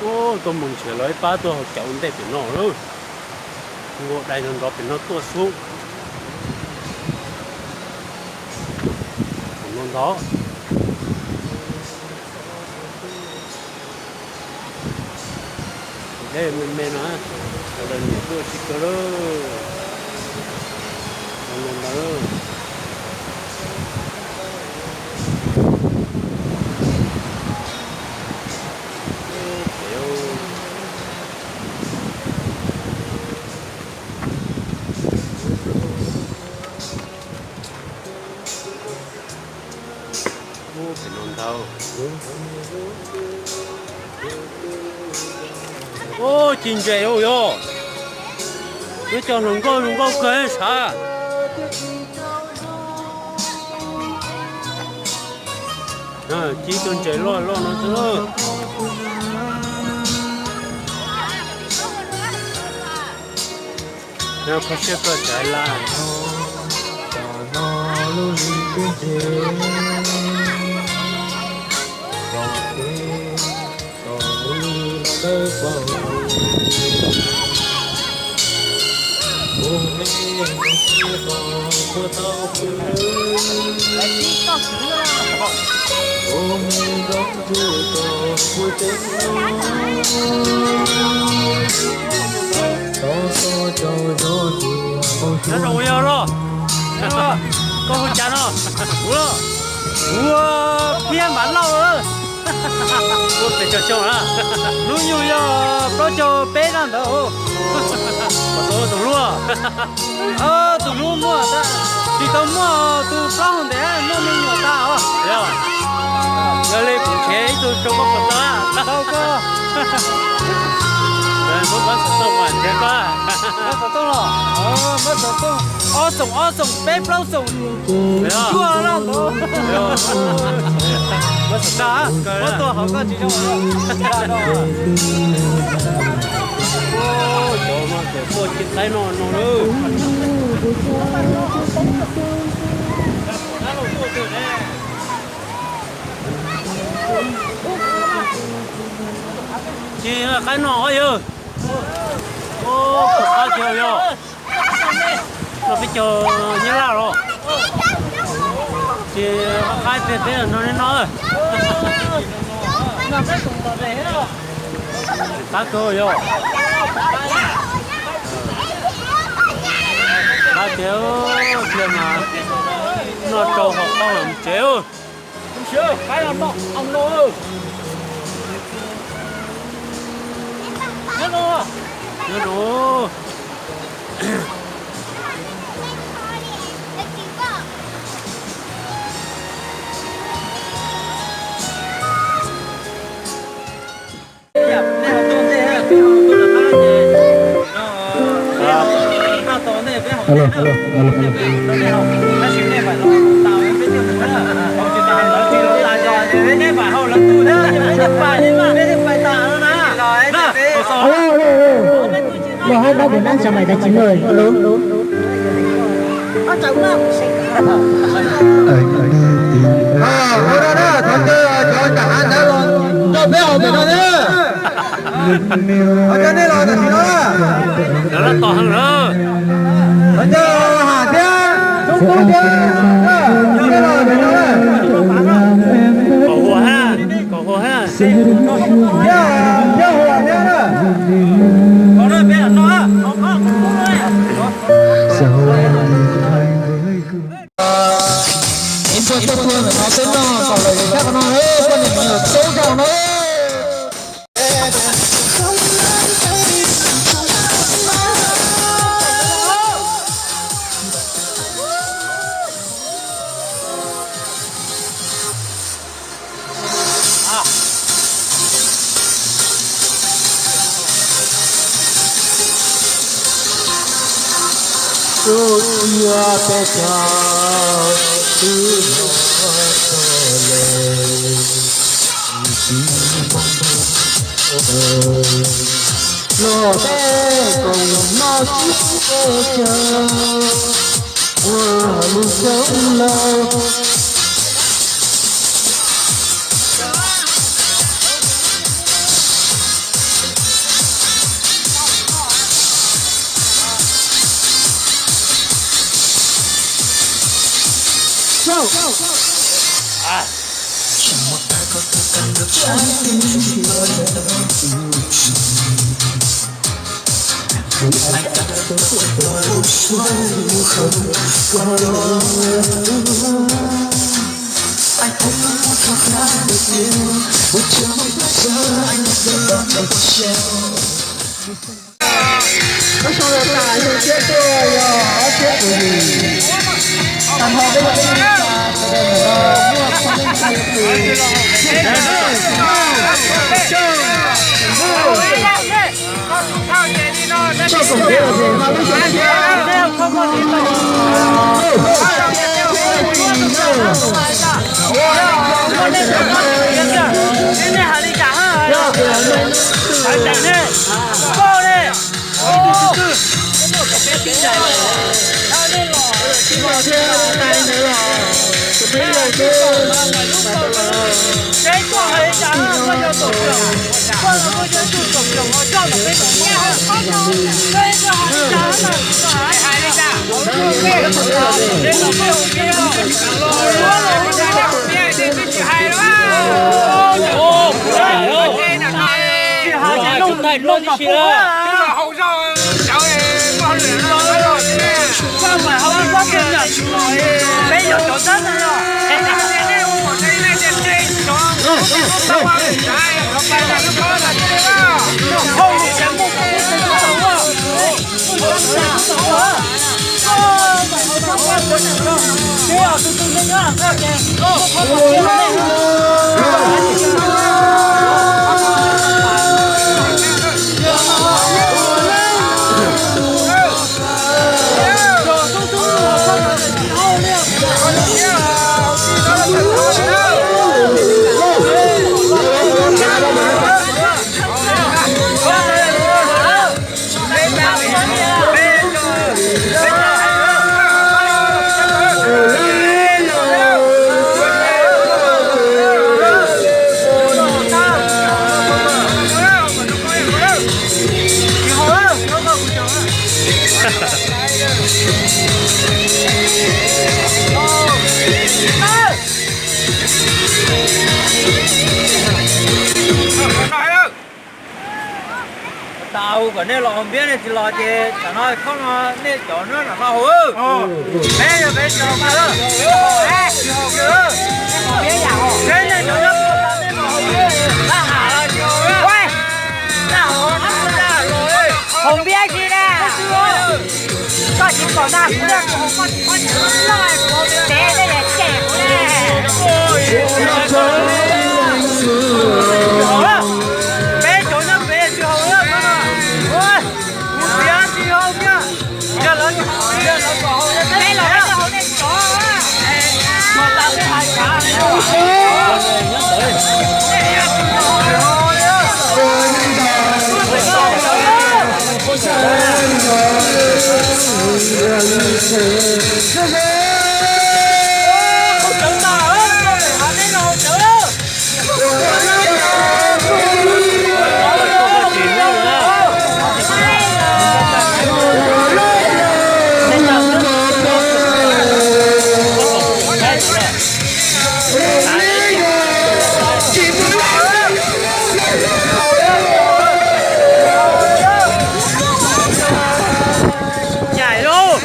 Tuaj mus nrhiav los ib pab tuaj haus cawv ua ntej pem no lawm. Nkaus dais nrov nrov pem no tuaj xwb. Ntau ntau. Dej me me no, sawv daws nyiam tuaj tsis kawg lawm. Ntau ntau. Ub, pem no ntau. Ub, ci ntses ua yog. Twb cog hluas nkauj hluas nkauj kawg sav. Ci tus ntses loj loj no xwb. Kho siab koj tsav laj. Nyob zoo yog los, koj hu cas no? Kuv los, kuv Phiab Mav Lauj. Ua pem caug xyoo na, hnub nyoog yog plaub caug peb na ntawd. Tus hlub, tus hlub muaj, tsis tau muaj tus plaub hau ntev, muaj me nyuam tas os. Yog li kuv nrhiav ib tug rau koj puas tau? Tau koj. Muab xov tooj nrhiav koj. Muab xov tooj los, muab xov tooj, ob xoom ob xoom peb plaub xoom. Cuaj loj ntawd. Muab xov tooj, muab tuaj hauv koj tsis zoo. Cov no ces tuaj ci qaib no no lawm. Ci qaib no os yawg. Qaib ci yog no peb caug nyab laj los. Ci qaib peb peb no li no. Qaib kawg yog. Qaib tiag tiag mas noj rau hauv qab los tsev. Nyob zoo. Alo, alo, alo. Alo, alo, alo. Los hais đau buổi năm chào mày đã chín lời. Alo. Thov caw cov nram hav ntawd los nrog peb haus pem no na. Thov caw nej los tam sim no na. Lawv tos heev lawm. Thov caw Ham thiab Txoov Kub thiab. Kom huas hab, kom huas hab. Thiab, thiab huas thiab na. Ib npuaj tuaj pua ntawm no xwb no, kom lawv thaj qhov no, poj niam me nyuam tub zog no. Tus yog peb cov twb los txog lawm, los tej koom moj tsis txawj caw ua lub xyoob laug. Peb sawv daws tas yog siab tuaj yog ob siab tus yus. Tag nrho peb yog ib tug sawv daws ntawm no muaj qhov leej tag tus. Tso koom kev los ces nqa lub cov thiab. Nej hais li cas hais, hais tias nej, koj ne, ib tug xib hwb, nej los thiab tais ntawd los, kuv twb yog xwb. Seb koj hais li cas, koj yog tom kawg, koj los koj yog ib tug tom kawg, koj coj los peb tom kawg, koj ib tug hais li cas, hais li cas, peb tom kawg, peb tom kawg, peb tom kawg. Tau, kom nej los haus npiab, nej tsis los ces tsam no thaum no nej cov nyob nram no haus. Peb yog peb cov mas, tsis haus kiag. Seb nej cov nyob puag ta nej los haus, haus npiab tsis na. Koj tsis pom na, kuv, koj tsis pom loj, kuv tev tej daim cem kuv ne. Peb cov nyob pem tsis haus na, kuv tiav tsis haus kiag. Yog lawv, yog lawv kom haus, yog peb los haus nej cov. Nyaim lauj,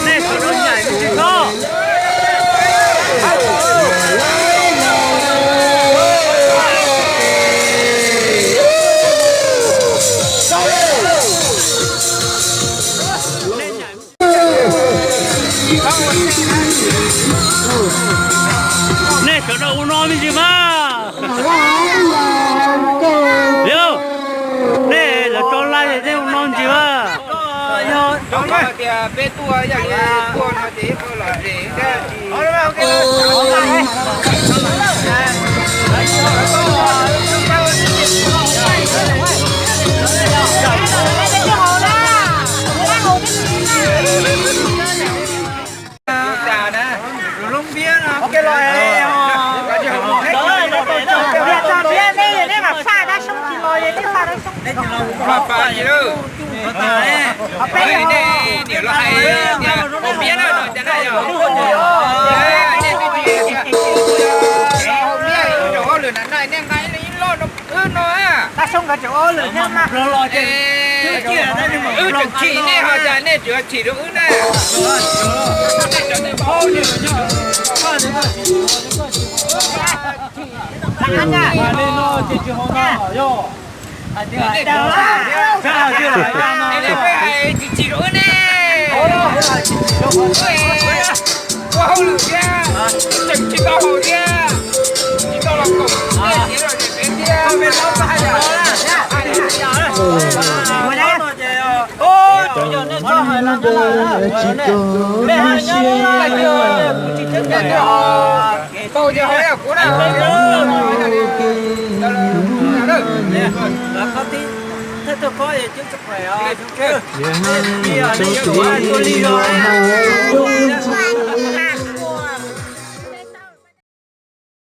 nej sawv daws nyaim me ntsis koj. Nej sawv daws ua no me ntsis mas. Yog nej lawv tso laj es nej ua no me ntsis mas. Yog tias peb tuaj yam li tuaj no ces ib qho lom zem thiab. Peb niam los hais tias haus npiab na no cas na yog. Hauv liaj ib tsoom hauj lwm na, nej nqa ib loj rau wb no. Tab sis nkawd tseem ua hauj lwm thiab mas. Wb tseem chim nej ho cas nej tseem chim rau wb na. Tsis chim rau wb ne. Ua hauj lwm thiab, tseem tsis tau haus thiab, tsis tau los koom thiab, tsis tau los tseem pem thiab. Tsis tau los siab. Tau ces ho kuv na. Thawj thawj kob es coob tshaj plaws os. Yog li no,